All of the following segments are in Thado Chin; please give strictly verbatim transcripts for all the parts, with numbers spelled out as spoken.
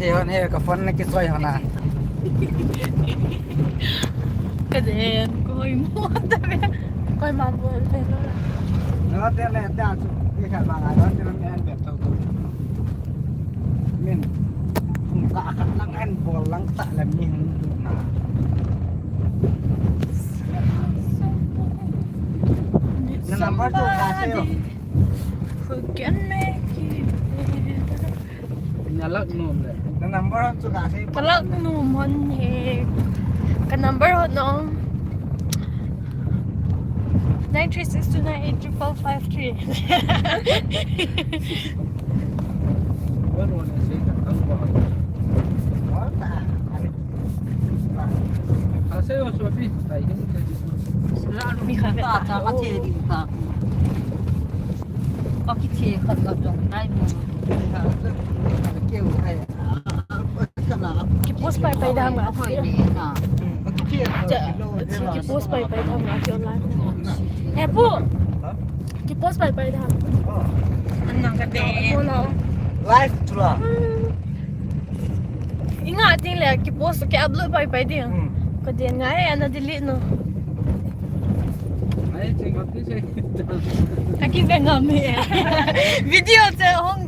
Hon he ka phone na kisoi hon a. Ka den, koi mo ta be. Koi ma bol be lo la. Na te le ta chu, ni ka ba ga, na te le an be to. Min, hung ka ka lang an bol lang ta le mi hung tu na. Na number chu ka se yo. Who can make it better? Nya lak nom le. Na number chu ka se. Ka lak nom hon he. Ka number hon no. Nine three six two nine eight triple five three. Wan wan se ka tang ba. Asa yo Sophie, tai hin ka ji. Mi kha ta ta ka che di ka. Ka ki che khat la jong nai mo. Ka keu hai. Ki post pai pai da ma. Ki post pai pai da ma ki online. He pu. Ki post pai pai da. An nang ka de. Live tu la. Inga ting le ki post ki upload pai pai ding. Hmm. Ka den ngai ana delete no. Ai, ching ma ti se. Aki ve ngam e. Video che hong.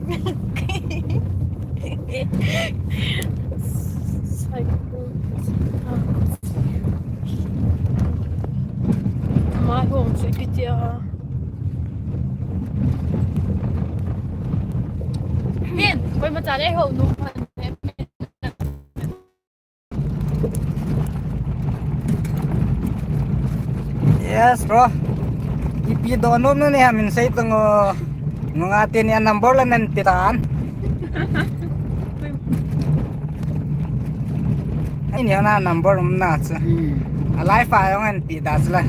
Sai ko. Ma hong se ki tia. Min, koima cha le ho nu. Yes, bro. Ipi donom na ni ham in sei tong o. Nunga te ni a number la nan pe tan. Ai ni na number um na chu. Hmm. A live a yong an pe ta chu la.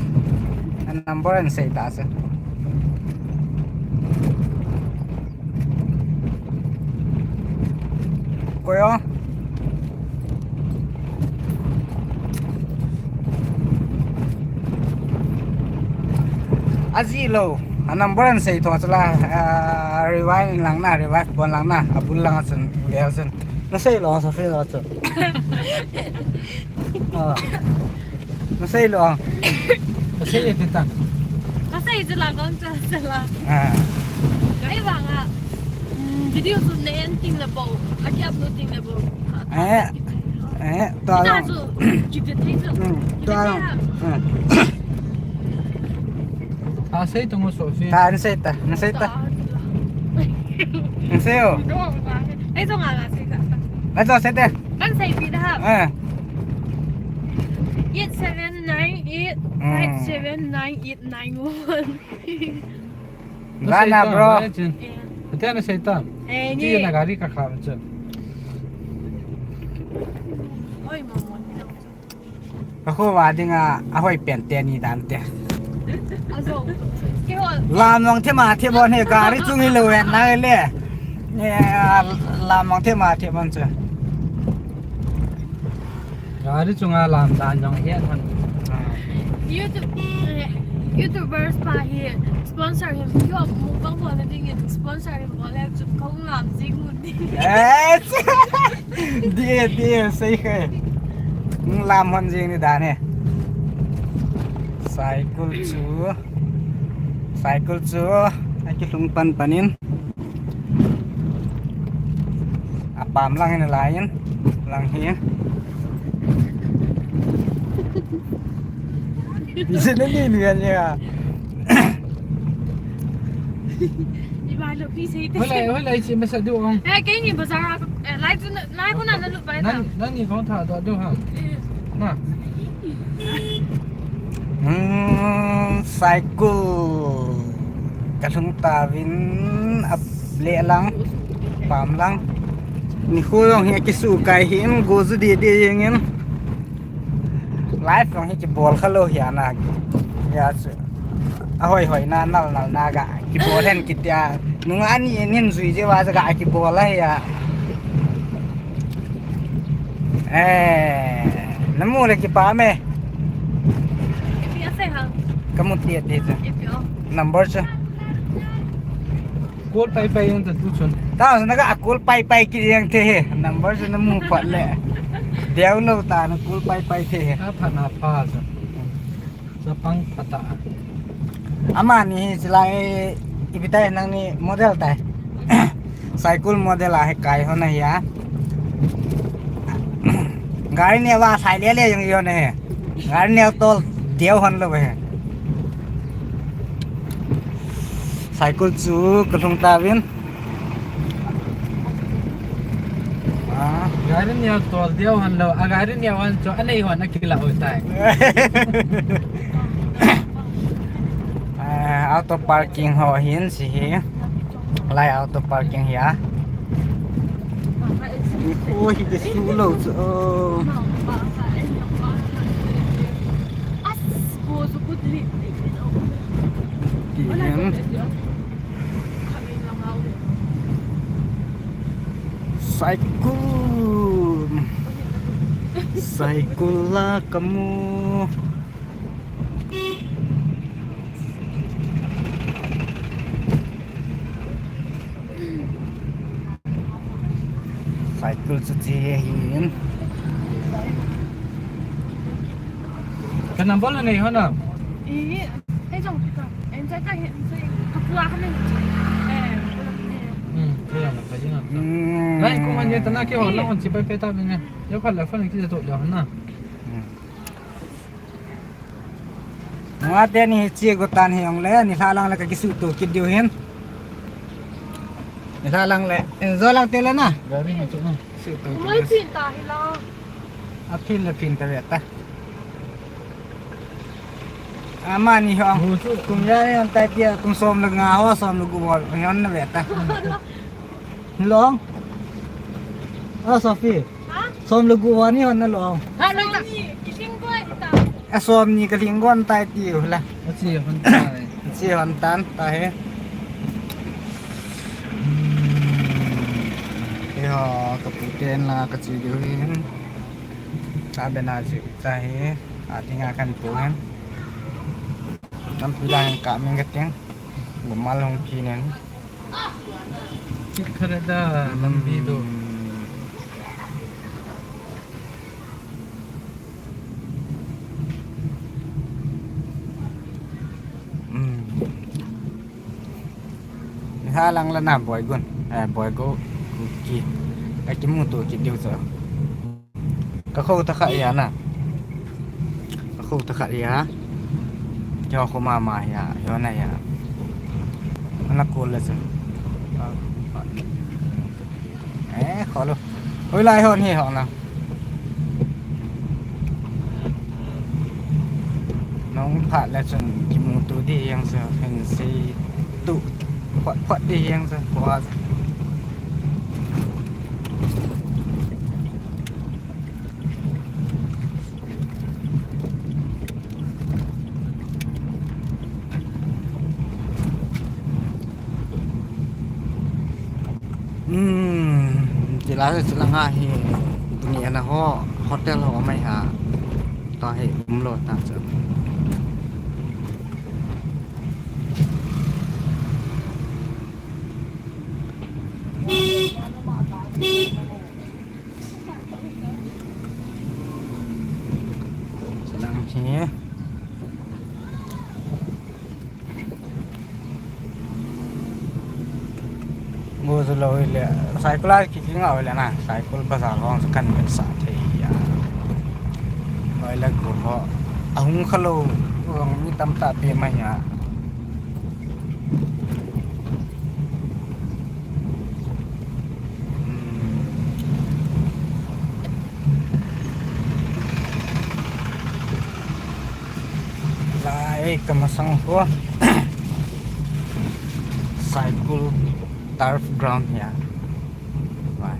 A number an sei ta chu. Koi o. Aji lo. A number an sei tho chu la. Ah, rewind lang na, revive pon lang na. A bul lang a chun, gel chun. Na sei lo, sa sei lo chu. Ah. Masei lo. Masei e ta. Masei chu la kong chu chu la. Ah. Ai vang a. Mm, video chu ne en ting le bo. A ki upload ting le bo. Eh. Eh, ta ta lo. Chu ki te thei chu. Hmm, ta lo. Hmm. Ta sei tong o Sophie. Ta, na sei ta, na sei ta. Na sei o. Ai, so nga la sei ta. Ai, so sei ta. Kan sei pi da ha. Ah. Eight seven nine eight five seven nine eight nine one. Lana, bro. Ate na sei ta. Eh, ti ni na gari ka kha chen. Oi, mama. Ka kho va ding a, a hoi pen te ni dan te. Ajo. Ki ho. Lam nong the ma the bon he gari chung hi lo en na le. Ne, lam nong the ma the bon chu. Gari chunga lam dan jong hi a thon. YouTube, eh, YouTubers pa hi sponsor him. Yo, mukbang bol na ding in sponsor him bol le chu kong lam jing mun di. Eh, di, di, sei khe. Lam hon jing ni dan e. Cycle chu. Cycle chu. Aki lhung pan pan in. Apam lang in a lai in, lang hi. Isi na ni ni kan ya. Ni ba lo pi sei te. Hoilai, hoilai si masa du ong. Eh, kei ni bazar a, eh, lai tu na, lai ko na na lu bai ta. Nan, nan ni kong tha do do ha. Eh. Na. Hmm, cycle. Ka lhung tauvin a le lang, pam lang. Nikho jong hi kisu kai hi in go zu di di jeng in. Live jong hi kibol kha lou hi ana. Ya chu. A hoi hoi na nal nal na ga kibol hen kitia. Nung ani nin zui je wa ga kibol a hi a. Eh, na mu le kipah me. Ipi a sei ha? Ka mu ti ti chu. Ipi o? Number chu. Call pai pai in ta tu chun. Tao na ka akul pai pai ki yang the he. Number se na mu phat le. Deu lo ta na kul pai pai the he. A phat na pha sa. Sa pang phat ta. Ama ni hi silai ipi tai nang ni model tai. Cycle model a he kai hon a hi a. Gari ne wa sai le le yang yon he. Gari ne tol deu hon lo he. Cycle chu ka lhung ta vin. Ah. Gari ne tol deu hon lo. A gari ne hon chu a nei hon a kila ho tai. Ah, auto parking ho hin si hi. Lai auto parking hi a. Oi, hi ke su lo chu. Ti hin. Cycle. Cycle la kamu. Cycle chu che hin. Ka number la nei hon a? Ih, hei jong ka. En cha ka hin, cha ka pua ka min. Eh, hmm, ka jong ka jing a. Hmm. Lai ko man ye ta na ke ho la hon chi pai pe ta min ne. Yo pha la pha ni ki to ya na. Hmm. Nga te ni chi go tan hi ong le, ni hla lang le ka kisu tu kit diu hin. Ni hla lang le, en zo lang te le na. Gari ni chu na. Su tu kit diu. Mai pin ta hi la. A pin le pin ta ve ta. Ama ni ho. Mu chu. Kum ya ni on tai tia, kum som le nga ho, som le gu ho, ni on na ve ta. Ni long. O Sophie. Ha? Som le gu ho ni hon na lo. Ha, lo ta. Som ni, ki sing ko ta. A som ni ka lhing gon tai ti u la. A chi hon tai. A chi hon tan ta he. Hmm. Kei ho ka pu ten la ka chi diu hin. Ka be na chi ta he. A ti nga kan pu hin. Lampi lang ka min ka teng. Gumal hong ki nen. Kit khat da lampi do. Hmm. Ni ha lang la na boi gun. Eh, boi go. Ki. Ka kimu tu ki diu cho. Ka kho ta kha ya na. Ka kho ta kha ya. Kyo kho ma ma ya, yo na ya. Ana kol le chun. Eh, kho lo. Oi lai hon hi hon na. Nong phat le chun kimu tu di yang sa, hen sei tu. Phot phot di yang sa, phot. Hmm, chila, chila nga hi, tuni ana ho, hotel ho mai ha, to hi umlo ta chu. Lang hi. Go zo lo le, cycle a ki ki ngau le na, cycle bazar hong sa kan sa thei ya. Noi la go ho. A hung kha lo, hong mi tam ta pe ma ya. Lai ka masang ho. Cycle turf ground ya. Wah.